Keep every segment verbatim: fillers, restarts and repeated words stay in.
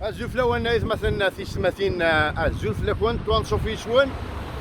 Azul fell-awen, aytmaten, tisetmatin, azul fell-akent, wa anṣuf yis-wen,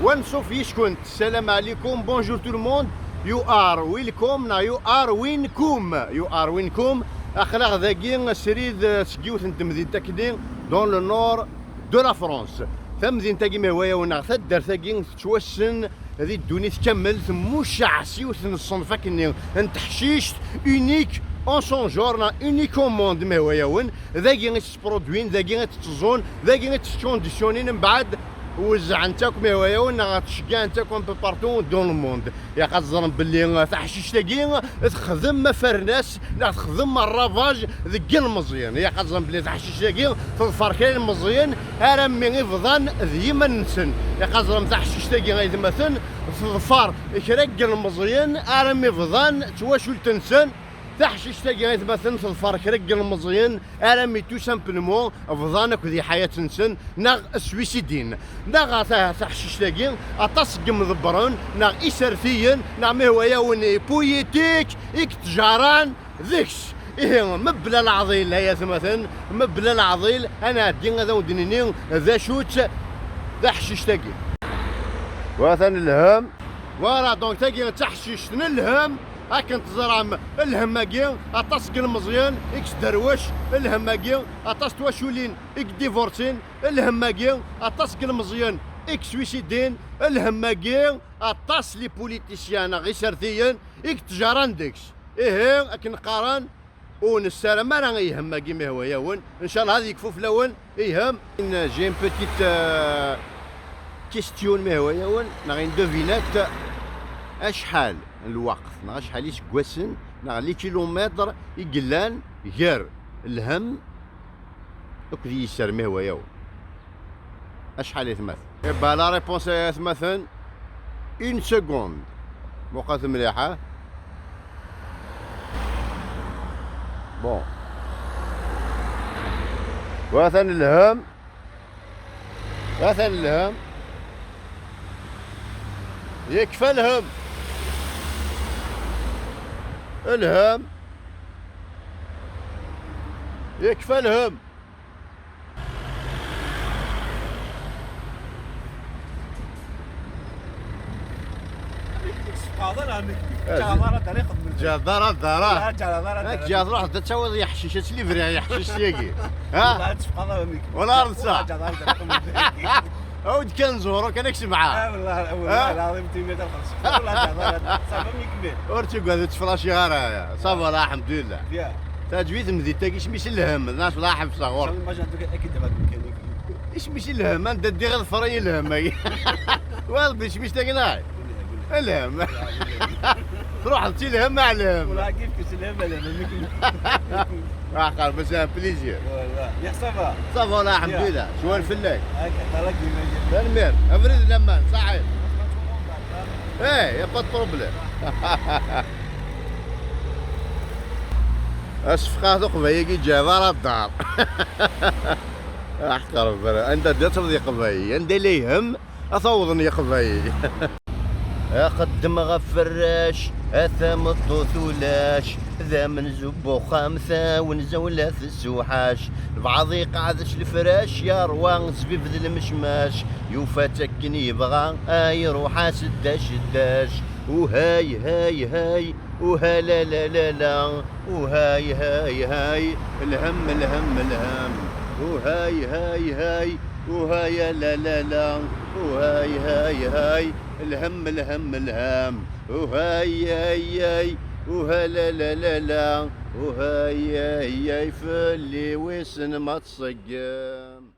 wa anṣuf yis-kent. Salam ɛlikum, bonjour tout le monde. You are welcome, neɣ you are winkum. You are winkum. Aql-aɣ dagi srid, eh, seg yiwet n temdint akkenni, dans le nord de la France. Tamdint-agi, mehwayawen, neɣ taddart-agi, tettwassen di ddunit kamel, temmucceɛ s yiwet n ṣṣenf akkenni n teḥcict, unique en son genre, neɣ unique au monde, mehwayawen. Dagi i tt-sproduin, dagi i tt-tteẓẓun, dagi i tt-skondisyonin, mbeɛd wezzɛen-tt akk, mehwayawen, neɣ ttceggɛen-tt akk un peu partout dans le monde. Ilaq ad ẓren belli taḥcict-agi texdem afernas, neɣ texdem ravage deg yilmeẓyen. Ilaq ad ẓren belli taḥcict-agi teḍfer kra n yilmeẓyen armi i bḍan d yiman-nsen. Ilaq ad ẓren taḥcict-agi, aytmaten, teḍfer kra n yilmeẓyen armi bḍan d twacult-nsen. Taḥcict-agi, aytmaten, teḍfer kra n yilmeẓyen armi tout simplement bḍan akked ḥayat-nsen, neɣ swisidin. Neɣ ta-, taḥcict-agi, aṭas n yimḍebbren, neɣ isertiyen, neɣ, mehwayawen, i politique i yettjaran deg-s. Ihi, mebla leɛḍil, ay atmaten, mebla leɛḍil, ad nɛeddi ad awen-d-nini d acu-tt taḥcict-agi. Wa atan lhem. Voilà, donc tagi d taḥcict n lhem. Akken teẓram, lhem-agi, aṭas n yilmeẓyen i yesderwec, lhem-agi, aṭas n twaculin i yeddivortin, lhem-agi, aṭas n yilmeẓyen i yeswisidin, lhem-agi, aṭas n les politiciens neɣ isertiyen i yettjaran deg-s. Ihi, akken qqaren, ur nessaram ara ihem-agi, mehwayawen. Ncallah ad yekfu fell-awen ihem. J'ai une petite, euh, question, mehwayawen, neɣ une devinette. Acḥal n lweqt, neɣ acḥal iseggasen, neɣ les kilomètres i yellan gar lhem akked yiser, mehwayawen? Acḥal, aytmaten? Eh ben, la réponse, ay atmaten, une seconde. Muqlet mliḥ, ha? Bon. Wa atan lhem. Wa atan lhem. Yekfa lhem. Lhem. Yekfa lhem. Ur tfeqqɛeḍ ara, a Mekki. Ǧaɛḍar ad ara ixdem lxir. Ǧaɛḍar ad ara. Ur tfeqqɛeḍ ara. Ad ara. Ǧaɛḍar, ad tawiḍ yeḥcic, ad tt-livriɣ yeḥcic-agi. Ha? Ur tfeqqɛeḍ ara, a Mekki. Wala ar netta. Ur ǧaɛḍar ad ara ixdem lxir. Awi-d kan ẓur, kan ad k-sebɛeɣ. Ah, wallah, wallah, ha? Lɛaḍim, timir ad xelṣeɣ. Wallah, ǧaɛḍar ad ara. Ça va, a Mekki. Ur tugad, ur tteflaciɣ ara. Ça va, la, alḥemdulillah. Bien. Teɛǧeb-iyi temdint-agi, isem-is lhem, nnas la ḥebseɣ ɣur-. Isem-is lhem, anda ddiɣ ad ffreɣ i lhem-agi. Wayeḍ isem-is tagi neɣ? Lhem. Truḥeḍ si lhem a lhem. Wala kif kif lhem a lhem. Aqerb, c'est un plaisir. Voilà. Ya, ça va. Ça va, la, alḥemdulillah. Cwal fell-ak. Tanemmirt. Abrid n laman, saḥit. Eh, y a pas de problème. Asefqaɛ tuqba-agi ǧaɛḍar ad dar. Aḥeqq Rebbi, anda d-, ad tafeḍ yeqbayel, anda la yhem, ad t-awḍen yeqbayel. Axeddem ɣef rrac, a tameṭṭut ulac, d amenzu n uxxam, tawenza ula tessuḥac. Lbeɛḍ iqeɛdec lefrac, yerwa sbib d lmecmac, yufa-tt akken yebɣa, a iruḥ-as ddac ddac. Uhay, hay, hay, uha la la la la. Uhay, hay, hay, lhem, lhem, lhem. Uhay, hay, hay, uhay, la, la, la. Uhay, hay, hay, lhem, lhem, lhem. Uhay, ay, ay, uha la, la, la, la. Uhay, ay, ay, fell-i wissen ma tṣeggem.